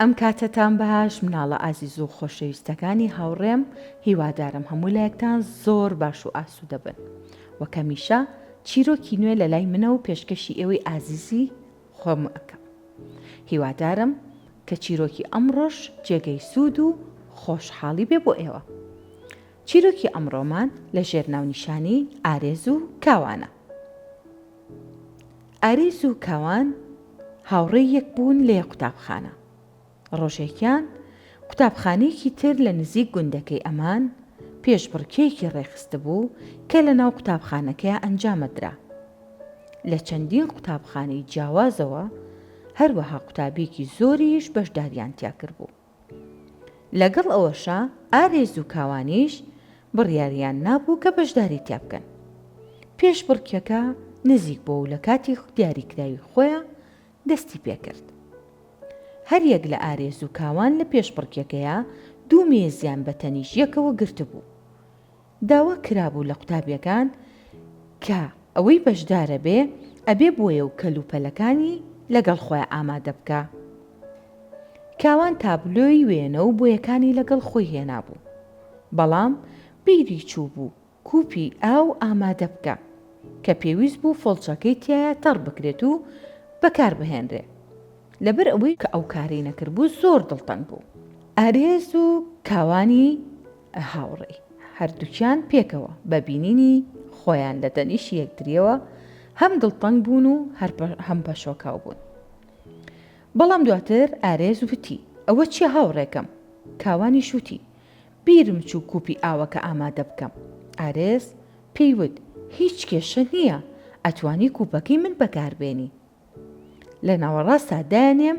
ئەم کاتەتان باش مناڵە ئازیز و خۆشەویستەکانی هاوڕێم هیوادارم هەموو لایەکتان زۆر باش و ئاسوودە بن وەک هەمیشە چیرۆکی نوێ لە لای منە و پێشکەشی ئێوەی ئازیزی خۆم ئەکەم هیوادارم کە چیرۆکی ئەمڕۆش جێگەی سوود و خۆشحاڵی بێ بۆ ئێوە چیرۆکی ئەمڕۆمان لە ژێر ناونیشانی ئارێز و کاوانە. ئاریز و کاوان هاوڕێی یەک بوون لە یەک قوتابخانە. ڕۆژێکیان قوتابخانەیەکی تر لە نزیک گوندەکەی ئەمان پێشبڕکێیەکی ڕێکخستبوو کە لە ناو قوتابخانەکەیا ئەنجامەدرا. لە چەندین قوتابخانەی جیاوازەوە هەروەها قوتابیەکی زۆریش بەشداریان تیا کردبوو. لەگەڵ ئەوەشا ئارێز و کاوانیش بڕیاریان نابوو کە بەشداری تیا بکەن. پێشبڕکێکە نزیک بۆ و لە کاتی دیاریکراوی خۆیا دەستی پێکرد. هەر یەک لە ئارێز و کاوان لە پێشبڕکێکەیا دوو مێزیان بە تەنیشت یەکەوە گرتبوو. داوا کرابوو لە قوتابیەکان کە ئەوەی بەشدارە بێ ئەبێ بۆیە و کەلوپەلەکانی لەگەڵ خۆیا ئامادە بکا. کاوان تابلۆی وێنە و بۆیەکانی لەگەڵ خۆی هێنابوو. بەڵام بیری چووبوو کوپی ئاو ئامادە بکا کە پێویست بوو فڵچەکەی تیایا تەڕ بکرێت و بەکار بهێنرێ. لەبەر ئەوەی کە ئەو کارەی نەکردبوو زۆر دڵتەنگ بوو. ئارێز و کاوانی هاوڕێی هەردووکیان پێکەوە بە بینینی خۆیان لە تەنیشتی یەکترییەوە هەم دڵتەنگ بوون و هەم پەشۆکاو بوون. بەڵام دواتر ئارێز وتی، ئەوە چییە هاوڕێکەم؟ کاوانیش وتی، بیرم چوو کوپی ئاوەکە ئامادە بکەم. ئارێز پێی وت، هیچ کێشە نییە، ئەتوانی کوپەکەی من بەکاربێنی. لە ناوەڕاستا دایەنێم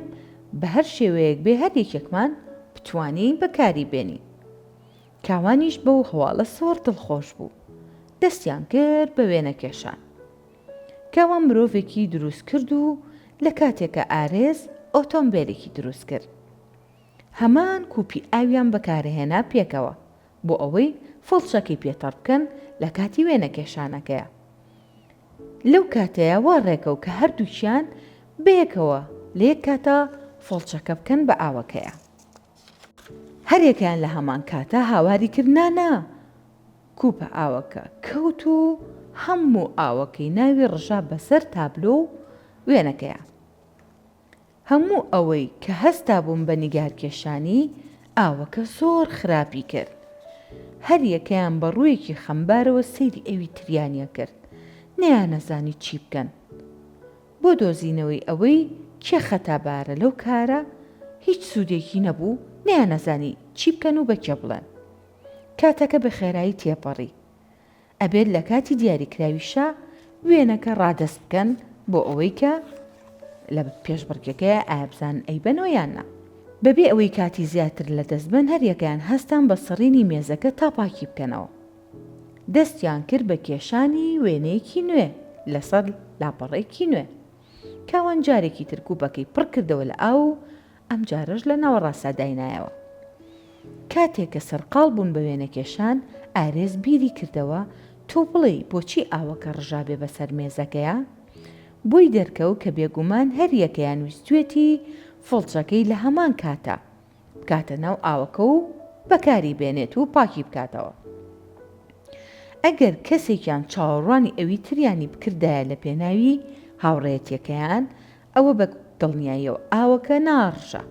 بە هەر شێوەیەک بێ هەر یەکێکمان بتوانین بەکاری بێنین. کاوانیش بەو هەواڵە زۆر دڵخۆش بوو. دەستیان کرد بە وێنەکێشان. کاوان مرۆڤێکی دروست کرد و لە کاتێکا ئارێز ئۆتۆمبێلێکی دروست کرد. هەمان کوپی ئاویان بەکارهێنا پێکەوە بۆ ئەوەی فڵچەکەی پێ تەڕ بکەن لە کاتی وێنەکێشانەکەیا. لەو کاتەیا وا ڕێکەوت کە هەردووکیان بەیەکەوە لە یەک کاتا فڵچەکە بکەن بە ئاوەکەیا. هەریەکەیان لە هەمان کاتا هاواری کرد نا نا! کوپە ئاوەکە کەوت و هەموو ئاوەکەی ناوی ڕژا بەسەر تابلۆ و وێنەکەیا. هەموو ئەوەی کە هەستابووم بە نیگارکێشانی، ئاوەکە زۆر خراپی کرد. هەریەکەیان بە ڕوویەکی خەمبارەوە سەیری ئەوی تریانی ئەکرد. نەیانەزانی چی بکەن. بۆ دۆزینەوەی ئەوەی کێ خەتابارە لەو کارە، هیچ سوودێکی نەبوو، نەیانەزانی چی بکەن و بە کێ بڵێن. کاتەکە بە خێرایی تێپەڕی. ئەبێت لە کاتی دیاریکراویشا وێنەکە ڕادەست بکەن بۆ ئەوەی کە لە پێشبڕکێکەیە ئایا بزانن ئەیبەنەوە یان نا. بەبێ ئەوەی کاتی زیاتر لەدەست بەن هەریەکەیان هەستان بە سڕینی مێزەکە تا پاکی بکەنەوە. دەستیان کرد بە کێشانی وێنەیەکی نوێ لەسەر لاپەڕەیەکی نوێ. کاوان جارێکی تر کوپەکەی پڕ کردەوە لە ئاو و ئەمجارەش لە ناوەڕاستا داینایەوە. کاتێ کە سەرقاڵ بوون بە وێنەکێشان، ئارێز بیری کردەوە، تۆ بڵێی بۆچی ئاوەکە ڕژابێ بەسەر مێزەکەیا؟ بۆی دەرکەوت کە بێگومان هەریەکەیان ویستویەتی فڵچەکەی لە هەمان کاتا بکاتە ناو ئاوەکە و بەکاری بێنێت و پاکی بکاتەوە. ئەگەر کەسێکیان چاوەڕوانی ئەوی تریانی بکردایە لە پێناوی هاوڕێیەتیەکەیان، ئەوە بە دڵنیاییەوە ئاوەکە ناڕژا.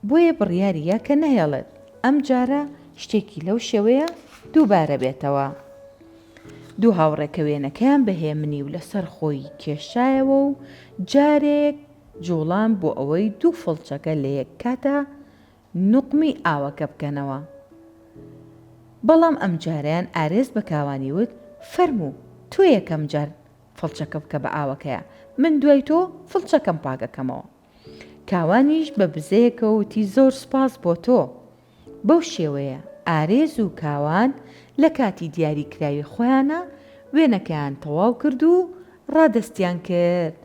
بۆیە بڕیاری یا کە نەهێڵێت ئەم جارە شتێکی لەو شێوەیە دووبارە بێتەوە. دوو هاوڕێ کە وێنەکەیان بە هێمنی و لەسەر خۆی کێشایەوە و جارێک جوڵان بۆ ئەوەی دوو فڵچەکە لە یەک کاتا نوقمی ئاوەکە بکەنەوە. بەڵام ئەمجارەیان ئارێز بە کاوانی وت، فەرموو تۆ یەکەم جار فڵچەکە بکە بە ئاوەکەیا، من دوای تۆ فڵچەکەم پاک ئەکەمەوە. کاوانیش بە بزەیەکەوە وتی زۆر سوپاس بۆ تۆ. بەو شێوەیە ئارێز و کاوان لە کاتی دیاری کراوی خۆیانا وێنەکەیان تەواو کرد و ڕادەستیان کرد.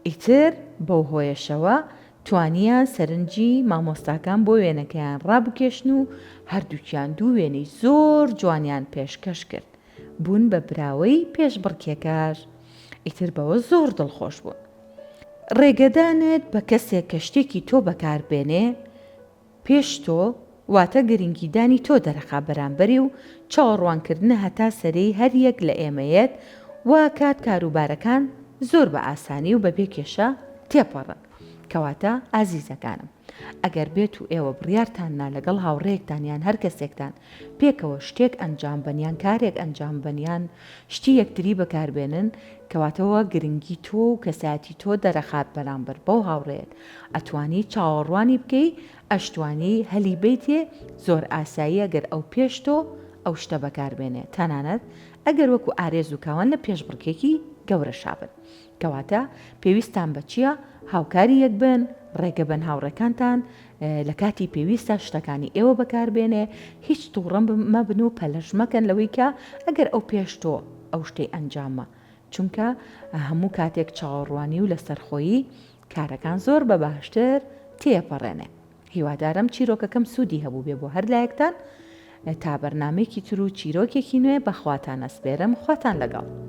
ئیتر بەو هۆیەشەوە توانیان سەرنجی مامۆستاکان بۆ وێنەکەیان ڕابکێشن و هەردووکیان دوو وێنەی زۆر جوانیان پێشکەش کرد. بوون بە براوەی پێشبڕکێکەش. ئیتر بەوە زۆر دڵخۆش بوون. ڕێگەدانت بە کەسێک کە شتێکی تۆ بەکار بێنێ پێش تۆ، واتە گرنگیدانی تۆ دەرەخا بەرامبەری و چاوەڕوانکردنە هەتا سەرێی هەر یەک لە ئێمە یەت وا کات کاروبارەکان زۆر بە ئاسانی و بەبێ کێشە تێپەڕن. کەواتە ئازیزەکانم ئەگەر بێت و ئێوە بڕیارتان نا لەگەڵ هاوڕێیەکتان یان هەر کەسێکتان پێکەوە شتێک ئەنجام بەن یان کارێک ئەنجام بەن یان شتی یەکتری بەکاربێنن کەواتە وا گرنگی تۆ و کەسایەتی تۆ دەرەخات بەرامبەر بەو هاوڕێیەت ئەتوانی چاوەڕوانی بکەی ئەشتوانی هەلی بەیتێ زۆر ئاساییە گەر ئەو پێش تۆ ئەو شتە بەکاربێنێ تەنانەت ئەگەر وەکو ئارێز و کاوان لە پێشبڕکێکی گەورەشا بن کەواتە پێویستتان بە چییە؟ هاوکاری یەک بن، ڕێگە بەن هاوڕێکانتان لە کاتی پێویستدا شتەکانی ئێوە بەکاربێنێ، هیچ توڕە مەبن و پەلەش مەکەن لەوەی کە ئەگەر ئەو پێش تۆ ئەو شتەی ئەنجامە، چونکە هەموو کاتێک چاوەڕوانی و لەسەرخۆیی کارەکان زۆر بە باشتر تێپەڕێنێ. هیوادارم چیرۆکەکەم سوودی هەبووبێ بۆ هەر لایەکتان. تا بەرنامەیەکی تر و چیرۆکێکی نوێ بە خواتان ئەسپێرم خواتان لەگەڵ.